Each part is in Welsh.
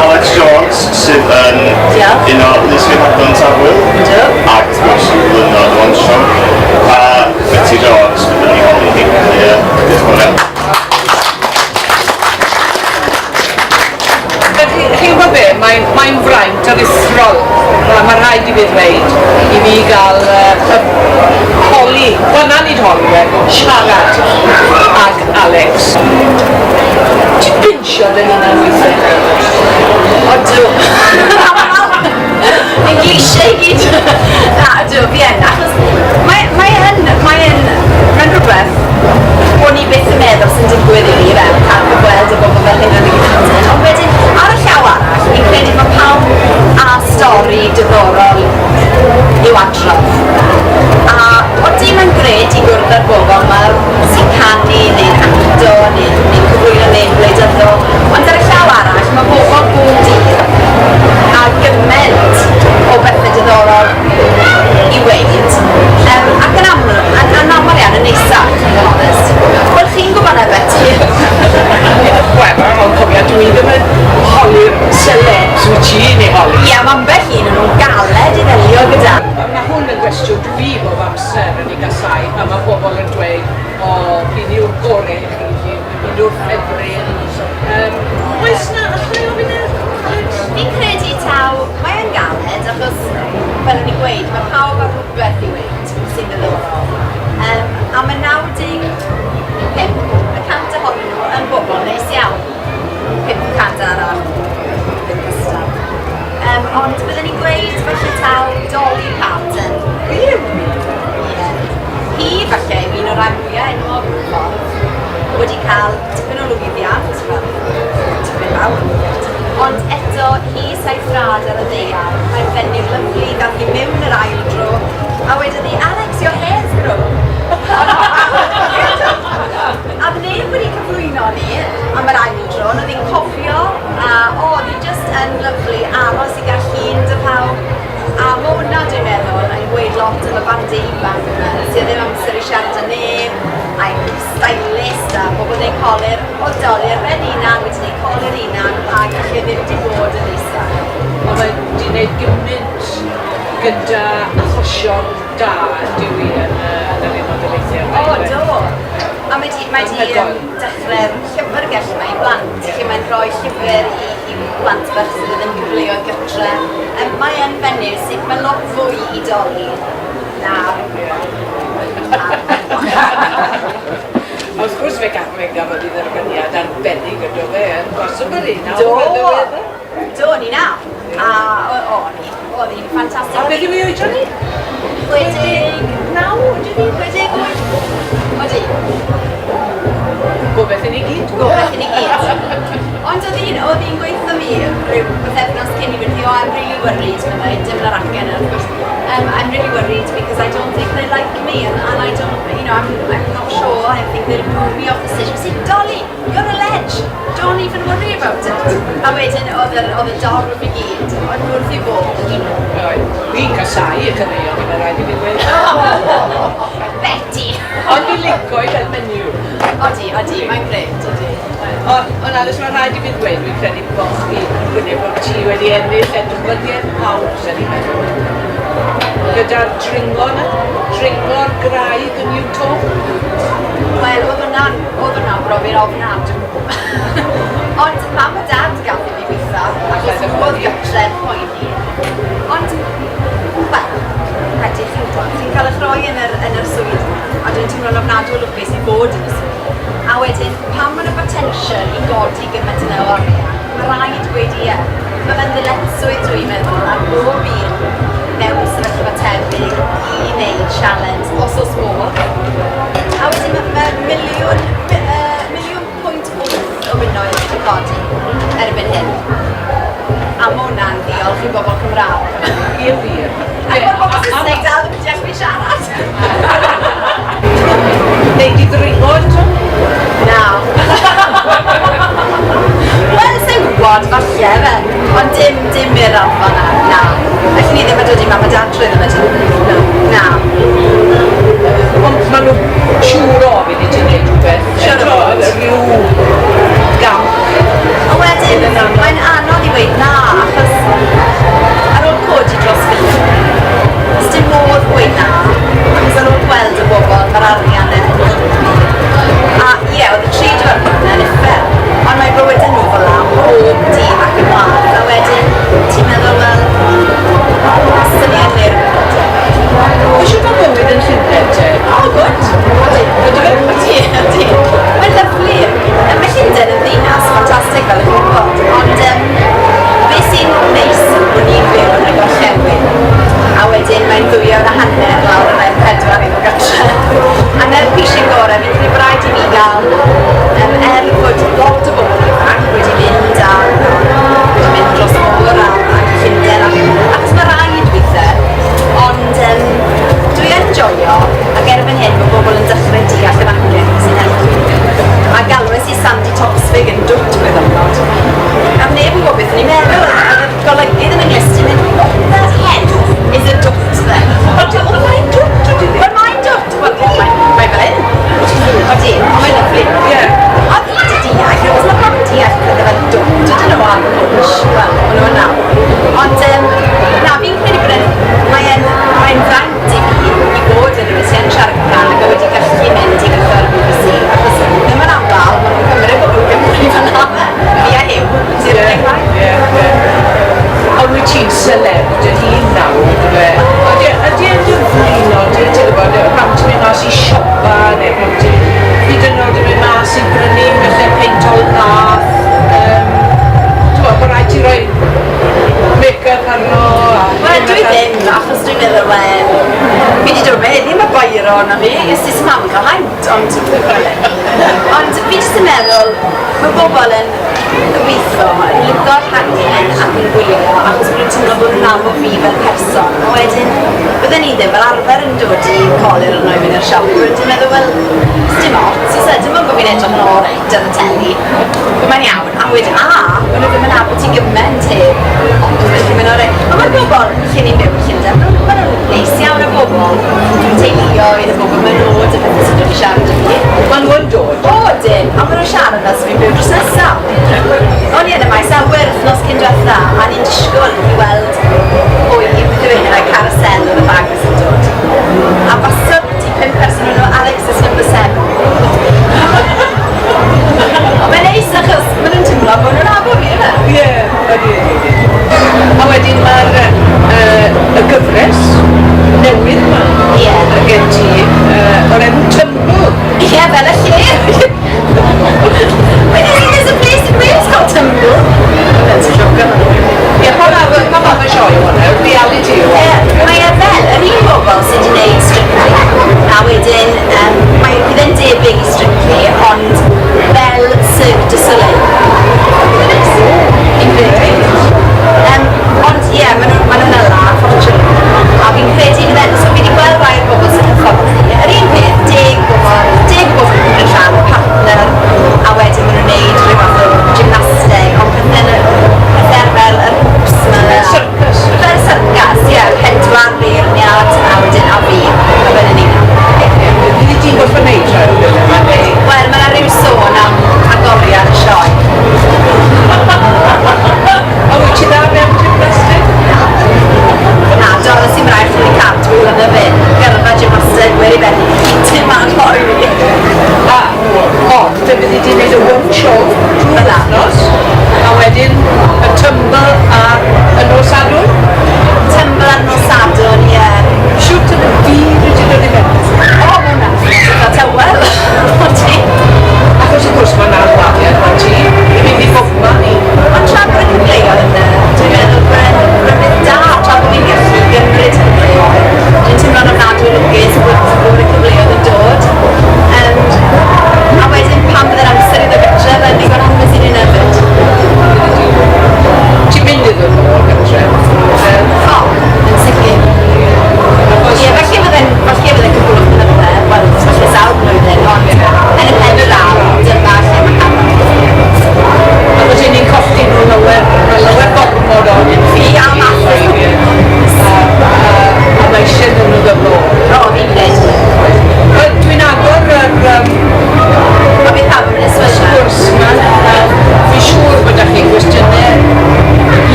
Alex Jones sydd yn Diolch. un o Lys Tafwyl. Ydw. Ac wrth gwrs Lynod Dawnsio. A Betty Jones fydd yn ei holi hi. Felly, diolch yn fawr iawn. Chi, chi'n gwybod be, mae'n mae fraint aruthrol, mae ma rhaid i fi ddweud, i fi gael holi, wel na nid holi fe, siarad ag Alex. Ti'n pinsio dy hunan weithiau? Odw. Yn cliché i gyd. Na, ydw, fi yn. Achos mae, mae yn, mae yn, mae'n rhywbeth o'n i byth yn meddwl sy'n digwydd i fi fel cael cyfweld y bobl fel hyn yn y gyda'n. Ond wedyn, ar y llaw arall, fi'n credu mae pawb â stori diddorol i'w adrodd. A odi mae'n grêt i gwrdd â'r bobl yma sy'n canu neu'n acto neu'n cyflwyno neu'n gwleidyddol, ond ar y llaw arall mae bobl bob dydd a gymaint o bethau diddorol i weud, ac yn aml, yn aml iawn yn neisach, i fod yn onest. Wel, chi'n gwybod na, Betty. Wel, ond cofia, dwi ddim yn holi'r celebs wyt ti'n ei holi. Ie, mae ambell un yn nhw'n galed i ddelio gyda. Mae hwn yn gwestiwn dwi bob amser yn ei gasau, a mae bobl yn dweud, o, fi'n yw'r gorau i chi, fi'n yw'r ffefryn. Oes na, allai ofyn e? Alex? Fi'n credu taw, mae yn galed, achos, fel o'n i'n gweud, mae pawb â rhywbeth i weud sy'n ddiddorol. A mae 95% ohonyn nhw yn bobl neis iawn. 5% arall ddim cystal. Ond byddwn ni'n gweud falle taw Dolly Parton. Ie. Ie. Hi falle yw un o'r rhai mwyaf enwog mewn ffordd. Wedi cael tipyn o lwyddiant, fel tipyn fawr o lwyddiant. Ond eto, hi sa'i thraed ar y ddaear. Mae'n fenyw lyfli, gath hi mewn yr ail dro. A wedodd hi, "Alex, your hair's grown." A oedd neb wedi cyflwyno ni am yr ail dro, ond oedd hi'n cofio, a o, oedd hi just yn lyfli aros i gael llun 'da pawb. A mae hwnna, dwi'n meddwl, yn gweud lot am y bandiau ifanc yma, sydd ddim amser i siarad â neb, a'i stylist a pobl yn neud colur. Oedd Dolly ar ben hunan, wedi gwneud colur hunan, a gallu ddim di bod yn neisach. Ond mae di wneud gymaint gyda achosion da yn dyw i yn yr Unol Daleithiau. O, do! A mae di Anhygoel. Dechrau'r llyfrgell yma i blant, lle mae'n rhoi llyfr i blant bach sydd ddim cyfleoedd gytre. Mae yn fenyw sydd, mae lot fwy i Dolly na. A wrth gwrs fe gafodd ei dderbyniad arbennig yn do fe yn Glastonbury. Nawr, Do! yn ddiweddar. Do, ni na. A o, ni, oedd hi'n ffantastig. A beth yw ei oedran ni? 69, ydy hi? 68? Odi. Gobeith i ni gyd. Gobeith i ni gyd. Ond oedd hi'n gweithio fi rhyw bythefnos cyn i fynd, "Oh, I'm really worried," meddai, dim yn yr acen, wrth gwrs. "I'm really worried because I don't think they like me and I don't, I'm not sure, I think they'll boo me off the stage." I said, "Dolly, you're a ledge. Don't even worry about it." A wedyn oedd y dorf i gyd, ond wrth i bodd ydyn nhw. Oedd. Fi'n casau y caneuon, i mae'n rhaid i fi ddweud. Betty! Ond fi'n lico i fel menyw. Odi, odi, mae'n grêt, odi. Ond Alice, mae'n rhaid i fi ddweud, fi'n credu bod chi, gwyneb bod ti wedi ennill edmygiad pawb, sy'n i'n meddwl. Gyda'r dringo na, dringo'r graig yn Utah. Wel, oedd hwnna'n brofiad ofnadw. Ond mam a dad gath i fi weitha, achos nhw oedd gytre'n poeni. Ond, wel, rhaid i chi'n gwybod, chi'n cael eich rhoi yn yr swydd yma, a dwi'n teimlo'n ofnadw o lwcus i fod yn y swydd. A wedyn, pan mae'n y potential i godi gymaint yna o arian, mae rhaid gweud ie. Mae fe'n ddyletswydd, dwi'n meddwl, ar bob un mewn sefyllfa tebyg i wneud challenge, os oes modd. A wedyn mae 1.8 miliwn o bunnoedd wedi codi erbyn hyn. A mae hwnna'n ddiolch i bobl Cymraeg. Ie, wir. Ac mae'r bobl Saesneg dal ddim yn deall fi siarad. Neu di ddringo eto? Na. Wel, sa'n gwybod, falle fe. Ond dim i'r raddfa na, na. Felly ni ddim yn dod i mam a dad trwy ddim ydyn. Na. Ond maen nhw siŵr o ofyn i ti wneud rhywbeth. Siŵr o Eto, fod. rhyw gamp. A wedyn, mae'n anodd i weud rhaid i fi gael, er fod lot o bobl ifanc wedi mynd a wedi mynd dros môr a Llundain, achos mae rhaid weithiau, ond dwi yn joio, ac erbyn hyn mae bobl yn dechrau deall yr acen sy'n helpu. A galwes i Sandy Toksvig yn dwt gwyddonod. A neb yn gwybod beth o'n i'n meddwl, oedd y golygydd yn yng yn mynd, "What the hell is a dwt then?" Ond mae'n dwt, ydy? Wel, mae'n dwt! Wel, mae fel hyn. Odi, ond mae'n lyfli. A fi wedi deall, achos mae pawb yn deall pethau fel dwt, ydyn nhw am pwsh. Wel, maen nhw yna. Ond, na, fi'n credu bod mae'n fraint i fi i fod yn rhywun sy'n siarad Cymraeg a wedi gallu mynd i gweithio ar y BBC, achos ddim yn aml, maen nhw'n cymryd bobl Gymru fel 'na. Fi a Huw, sy'n rhedeg Cymraeg. Ie. Ond wyt ti'n celeb dy hun nawr, yndyfe? Ydy e'n dy flino di, ti'n gwybod, pan ti'n mynd mas i siopa, neu pan ti'n hyd yn oed yn mynd mas i brynu felly peint o lath, ti'n gwybod, bod rhaid ti roi make-up arno a Wel, dwi ddim, achos dwi'n meddwl, wel, fi wedi dod fe, ddim y beiro na fi, ys i mam yn cael haint, ond ond fi jyst yn meddwl, mae bobl yn gobeithio, yn lico'r rhaglen ac yn gwylio, achos bod nhw'n teimlo bod nhw'n nabod fi fel person. A wedyn, bydden ni ddim fel arfer yn dod i colur arno i fynd i'r siop, wedyn meddwl, wel, dim ots, os ydym yn bod fi'n edrych yn oreit ar y teli, mae'n iawn. A wedyn, maen nhw ddim yn nabod ti gymaint heb, ond felly mae'n oreit. Ond mae'r bobl lle ni'n byw yn Llundain, maen nhw'n neis iawn o bobl, teuluoedd, y bobl maen nhw, y pethau sy'n dod i siarad â fi. Maen nhw'n dod? O, ydyn, a maen nhw'n siarad fel sy'n fi'n byw drws nesaf. O'n i yn y maes awyr wythnos cyn diwetha, a ni'n disgwyl i weld pwy, beth yw hynna, carousel oedd y bag sy'n dod. A basodd ti 5 person o'n nhw, "Alex is number 7." Ond mae'n neis achos maen nhw'n teimlo bod nhw'n nabod fi, yna. Ie, ydy. A wedyn mae'r y gyfres newydd yma gen ti, o'r enw Tumble. Ie, fel y lle. Wait, there's a place in Wales called Tumble. That's a joke. Ie, pa fath o sioe yw hwnna? Reality yw Ie, hwnna? mae e fel yr un bobl sydd wedi gwneud Strictly. A wedyn, mae bydd e'n debyg i Strictly, ond fel Cirque du Soleil. Fi'n credu. Ond ie, yeah, maen nhw'n ma nhw yla, fortunately. A fi'n credu bydd e'n, so fi wedi gweld rai o'r bobl sy'n hyfforddi. Yr un peth, 10 bobl, 10 bobl yn cymryd rhan, partner, a wedyn maen nhw'n gwneud rhyw fath o gymnasteg, ond pethau, pethau fel yr hoops 'ma. Circus. Fel syrcas, ie.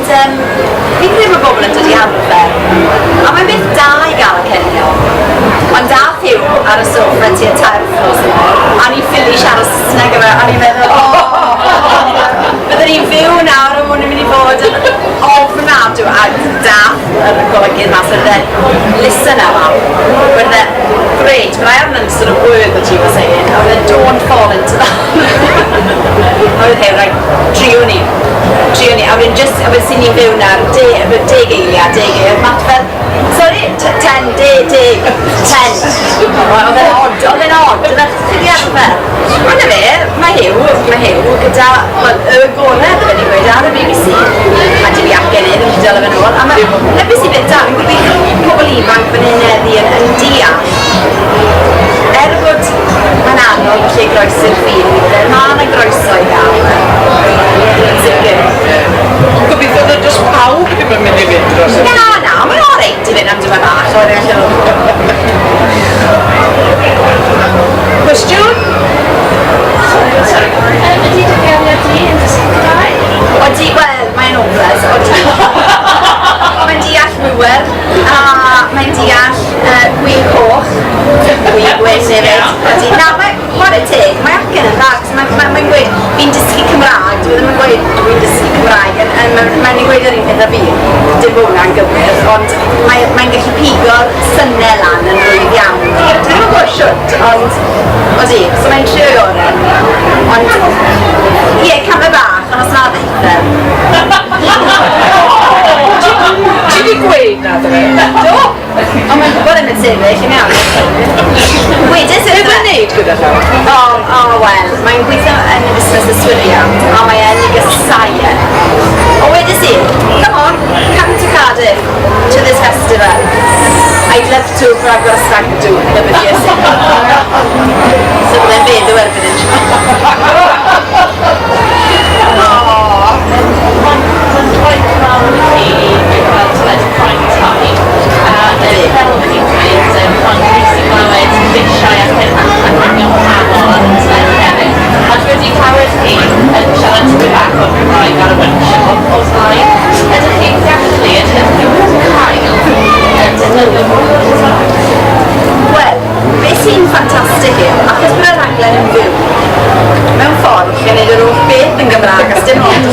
Ond um, fi'n credu bod bobl yn dod i arfer. A mae'n beth da i gael y cinio. Ond dath Huw ar y soffa tua 3 wythnos yn ôl, a ni'n ffili siarad Saesneg efo, a ni'n meddwl, oh, byddwn ni'n fyw nawr a mwyn yn mynd i fod yn ofnadw. A dath yr golygydd mas a then, listen now, Al. Wedodd e, great, but I haven't understood a word that you were saying. A then, don't fall into that. A oedd he, right, trio ni. Trio ni. A wedyn just, a wedyn sy'n ni'n fyw nawr, 10 eiliad, 10 eiliad. Matt fel, sorry, 10, 10, 10, 10. Oedd e'n odd, oedd e'n odd, oedd e'n chydig arfer. Ond na fe, mae Huw gyda, wel, y gorau bydden ni'n gweud ar y BBC, a dim i acen e, ddim wedi dala fe nôl. A mae, na beth sy'n beth da, fi'n gobeithio pobl ifanc fan hyn heddi yn deall er bod mae'n anodd felly groesi'r ffin weithiau, mae yna groeso i gael. Yn sicr. Ond gobeithio na jyst pawb ddim yn mynd i fynd dros y Na, na, mae'n oreit i fynd am diwedd bach. Oedd e'n Cwestiwn? Sorry, ydy dy gariad di yn dysgu Cymraeg? Odi, wel, mae'n hopeless, odi. Mae'n deall wiwer, a mae'n deall gwin coch, gwin gwyn hefyd. Odi, na, mae, chwarae teg, mae acen yn dda, 'cos mae'n gweud, fi'n dysgu Cymraeg, dwi ddim yn gweud dwi'n dysgu Cymraeg, mae'n gweud yr un peth â fi, dim bod hwnna'n gywir, ond mae'n gallu pigo'r synau lan yn rwydd iawn. Dwi ddim yn gwybod shwt, ond odi, so mae'n trio i orau. Ond, ie, camau bach, ond os na ddeith e. Ti di gweud na dy fe? Do! Ond mae'n gwybod yn y sefyll, yn iawn. Wedes i Beth mae'n neud gyda llaw? O, oh, wel, mae'n gweithio yn y busnes yswiriant, a mae e'n ei gysau e. O, wedes i, come on, come to Cardiff, to this festival. I'd love to, but I've got a stag do, the beth. So byddai'n feddw erbyn hyn. Oh. Mae'n rhaid mawr i chi i gweld teledu prime time. A fel o'ch chi'n dweud, mae'n bwysig glywed lleisiau ac acenion wahanol ar y teledu hefyd. A dwi wedi clywed chi yn siarad tipyn bach o'r Gymraeg ar y workshop o'r blaen. Ydych chi'n gallu, ydych chi'n cael defnyddio mwy o'r Gymraeg? Wel, beth sy'n ffantastig yw, achos bod y rhaglen yn fyw, mewn ffordd, chi'n neud yr holl beth yn Gymraeg, a dim ond.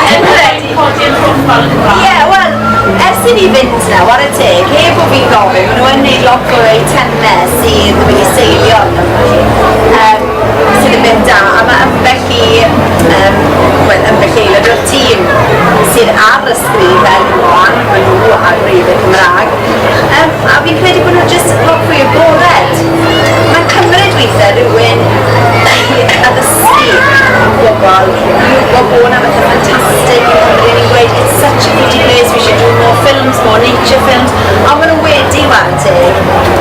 Yn credu. Codi'r profil yn Gymraeg. Ie, wel, ers i ni fynd na, whare teg, heb bod fi'n gofyn, maen nhw yn neud lot o eitemau sydd wedi seilio arno nhw, sydd yn beth da, a mae ambell i, wel, ambell i aelod o'r tîm sydd ar y sgrin fel Iwan, maen nhw ar wreiddau Cymraeg, a fi'n credu bod nhw jyst lot fwy agored. Mae'n cymryd weithiau rhywun i addysgu bobl i wybod bod yna bethau ffantastig yng Nghymru. Ni'n gweud, it's such a pretty place, we should do more films, more nature films. A maen nhw wedi whare teg.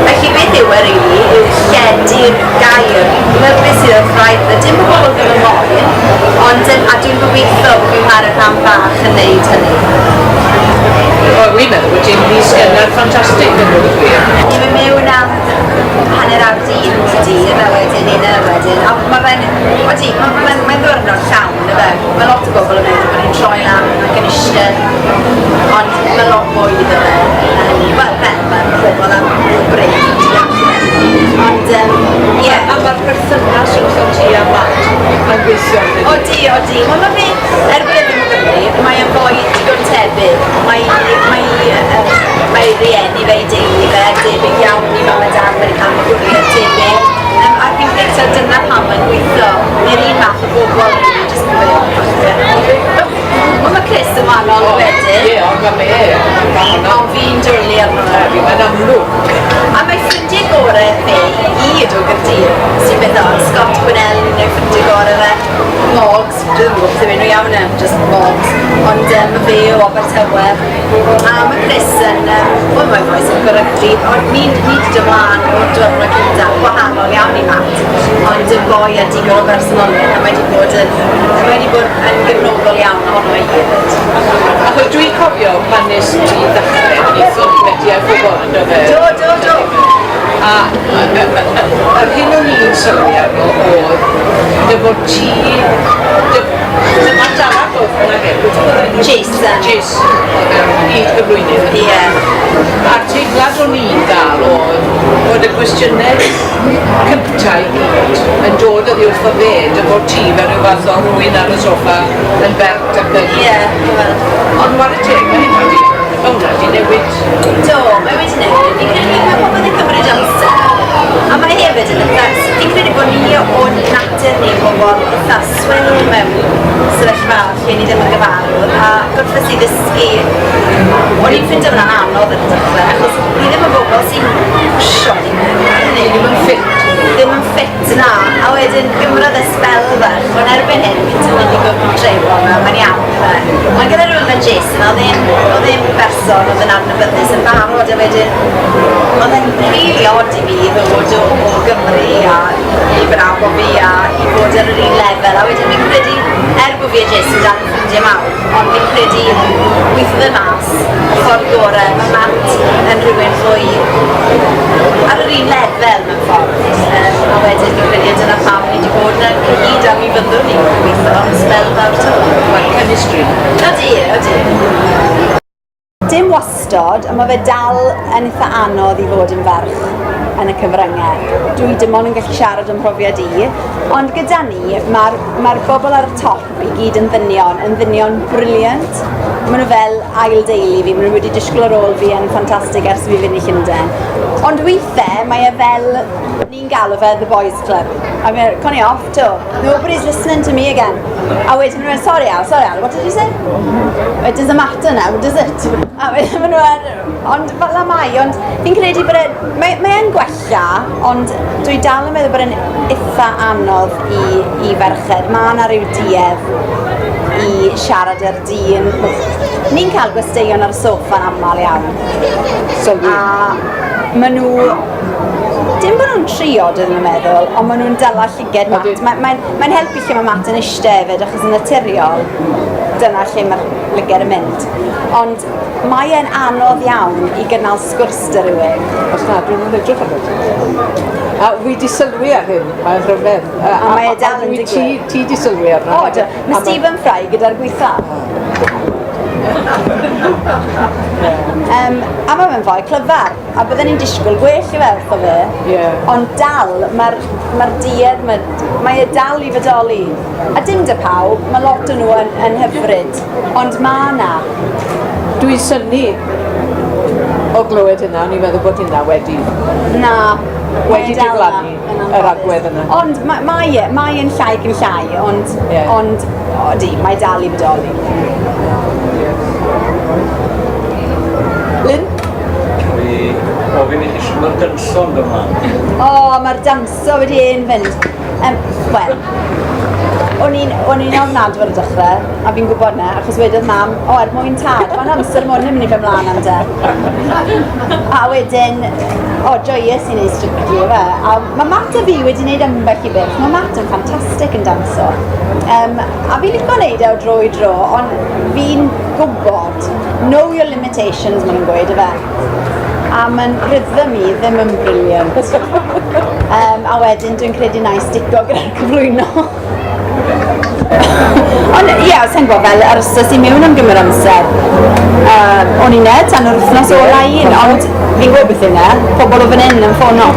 Felly beth yw e really, yw lledu'r gair. Dyna beth sydd wrth wraidd. Dim bod bobl ddim yn moyn, ond a dwi'n gobeithio bod fi'n chwarae rhan bach yn neud hynny. Wel, wi'n meddwl bod ti'n ddisgynnar ffantastig yn dweud y gwir. Ni'n mynd mewn am 1:30 dydd, a wedyn un yna wedyn. A mae fe'n, odi, mae'n ddiwrnod llawn, yfe. Mae lot o bobl yn meddwl bod ni'n troi lan ac yn eistedd, ond mae lot mwy iddo fe na hynny. Wel, fel mae pobl am break tu allan. Ond, ie. A mae'r perthynas rhwng ti a Matt yn gweithio yn dydi? Odi, odi. Wel, mae fe, er bod e ddim yn Gymru, mae e'n foi digon tebyg. Mae rieni fe, ei deulu fe, debyg iawn i mam a dad, wedi cael magwriaeth tebyg. A fi'n credu taw dyna pam mae'n gweithio. Ni'r un math o bobl, really, jyst yn bod. Wel, mae Chris yn wahanol wedyn. Ie, ond mae fe, mae hwnna. Ond fi'n dwlu arno fe. Mae'n amlwg. A mae ffrindiau gorau fe i gyd o Gaerdydd sy'n beth od. Scott Gwinnell, un o'i ffrindiau gorau fe. Morgs, dwi ddim yn gwybod beth yw enw iawn e, just Morgs. Ond mae fe o Abertawe. A mae Chris yn, wel mae'n foi sy'n rygbi, ond ni wedi dod mlaen o'r diwrnod cyntaf, gwahanol iawn i Matt. Ond yn boi a digon o bersonoliaeth, a mae wedi bod yn gefnogol iawn ohono i hefyd. Achos dwi'n cofio pan nes ti ddechrau, wnaethon ni Betty a Gwybod, yn fe? Do, do, do. A yr hyn o'n i'n sylwi arno oedd dy fod ti, dy Matt arall oedd hwnna. Jason. Jason, oedd yr gyd-gyflwynydd. Ie. A'r teimlad o'n i'n gael oedd bod y gwestiynau cynta i gyd yn dod oddi wrtho fe, dy fod ti fel rhyw fath o rywun ar y soffa yn bert ac yn... Ie, wel. Ond whare teg, mae hynna 'di, mae hwnna 'di newid. Do, mae wedi newid. Fi'n credu mae popeth yn cymryd amser. A mae hefyd yn eitha... Fi'n credu bod ni o natur ni bobl eitha swil mewn sefyllfa lle ni ddim yn gyfarwydd a gorffes i ddysgu. O'n i'n ffindo hwnna'n anodd yn y dechrau achos ni ddim yn bobl sy'n pwsio ni mewn. Ni ddim yn ffit. Ddim yn ffit na. A wedyn gymrodd e sbel fach, ond erbyn hyn fi'n teimlo'n ddigon trefol nawr, mae'n iawn ife. Ond gyda rhywun fel Jason, oedd e'n oedd e'n berson oedd yn adnabyddus yn barod a wedyn oedd e'n rili od i fi ddod o, o Gymru a i fy fi a i fod ar yr un lefel a wedyn fi'n credu er bod fi a Jason dal yn ffrindiau mawr ond fi'n credu weithio fe mas y ffordd gorau mae Matt yn rhywun fwy ar yr un lefel mewn ffordd um, a wedyn fi'n credu dyna pam ni wedi bod yna cyhyd a mi fyddwn ni'n gweithio am sbel fawr 'to. Mae'r chemistry. Odi, odi. Dim wastod, ond mae fe dal yn eitha anodd i fod yn ferch yn y cyfryngau. Dwi dim ond yn gallu siarad am mhrofiad i, ond gyda ni, mae'r mae bobl ar y top i gyd yn ddynion, yn ddynion brilliant. Maen nhw fel ail deulu fi, maen nhw wedi disgwyl ar ôl fi yn ffantastig ers i fi fynd i Llundain. Ond weithiau, mae e fel, ni'n galw fe The Boys Club. A fi'n Connie off to. Nobody's listening to me again. A wedyn maen nhw'n sorry Al, sorry Al, what did you say? It doesn't matter now, does it? A wedyn maen nhw'n, ond fel la mai, ond fi'n credu bod e, mae, mae e'n gwella, ond dwi dal yn meddwl bod e'n eitha anodd i, i ferched. Mae yna rhyw duedd i siarad ar dyn. Ni'n cael gwesteion ar y soffa'n aml iawn. Sylwi. A maen nhw, dim bod nhw'n trio, dwi ddim yn meddwl, ond maen nhw'n dala llyged Matt. Ydyn. Mae'n mae, mae helpu lle mae Matt yn eistedd hefyd, achos yn naturiol, dyna lle mae'r lyged yn mynd. Ond mae e'n anodd iawn i gynnal sgwrs 'da rhywun. Os na, dwi'n mynd edrych ar ti. A wi di sylwi ar hyn, mae'n rhyfedd. A mae e dal yn Ti, digwydd. ti di sylwi arno. O, do. Mae Stephen Fry gyda'r gweitha. Um, a mae fe'n fwy clyfar, a bydden ni'n disgwyl gwell i fe wrtho fe. Ie. Ond dal, mae'r mae duedd, mae, mae e dal i fodoli. A dim 'da pawb, mae lot o nhw yn, yn hyfryd, ond mae na. Dwi'n synnu o glywed hynna, o'n i'n meddwl bod hynna wedi. Na. Wedi mae e dal 'na, diflannu, yn yr anffodus. agwedd yna. Ond mae, mae, e, mae e'n llai ac yn llai, ond, Ie. ond odi, mae dal i fodoli. Lynn? Fi ofyn i chi sut mae'r danso'n dod ymlaen. O, mae'r danso wedi un fynd. Um, Wel, o'n i'n o'n i'n ofnadwy ar y dechrau, a fi'n gwybod na, achos wedodd mam, o, er mwyn tad, mae'n amser mwyn yn mynd i fynd mlaen am de. A wedyn, o, joyous i wneud Strictly, fe. A mae Matt a fi wedi wneud ambell i beth. Mae Matt yn ffantastig yn danso. A fi'n licio wneud e o dro i dro, ond fi'n gwybod, know your limitations, maen nhw'n gweud, ife. A mae'n rhythm i ddim yn brilliant. A wedyn dwi'n credu na i stico gyda'r cyflwyno. Ond ie, yeah, sa'n gwybod fel arhoses i mewn am gymryd amser. O'n i'n e tan yr wythnos ola un, ond fi'n gwybod beth yw e, pobl o fan hyn yn ffono.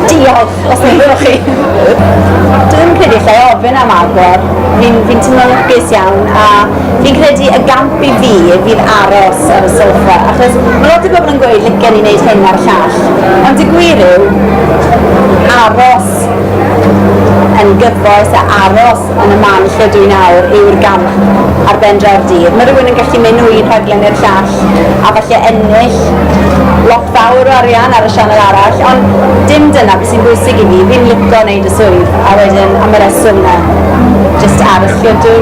Diolch, os newch chi. Dwi ddim yn credu lle ofyn am agor. Fi'n fi teimlo'n lwcus iawn a fi'n credu y gamp i fi fydd aros ar y soffa achos mae lot o bobl yn gweud licen i wneud hyn a'r llall ond y gwir yw aros yn gyfoes a aros yn y man lle dwi nawr yw'r gamp ar ben draw'r dydd. Mae rhywun yn gallu mynd o un rhaglen i'r llall a falle ennill lot fawr o arian ar y sianel arall, ond dim dyna beth sy'n bwysig i fi. Fi'n licio wneud y swydd a wedyn am y reswm na, just aros lle dwi.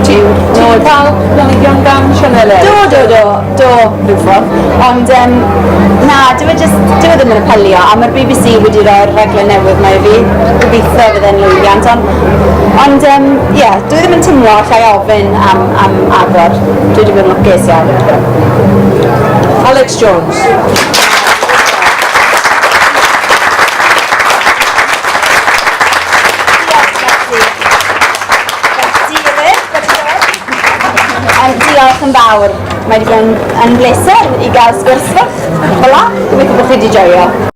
Ti wedi cael planhigion gan sianelau? Do, do, do, do, rhyw ffordd. Ond na, dyw e just, dyw e ddim yn apelio, a mae'r BBC wedi rhoi'r rhaglen newydd mae i fi. Gobeithio fydd e'n lwyddiant, ond, ond um, yeah, dwi ddim yn teimlo allai ofyn am, am agor. Dwi wedi bod yn lwcus iawn. Alex Jones. Diolch, Betty. Betty, yfe? Betty Jones? Diolch yn fawr. Mae wedi bod yn bleser i gael sgwrs fach fel 'na. Gobeithio bod chi wedi joio.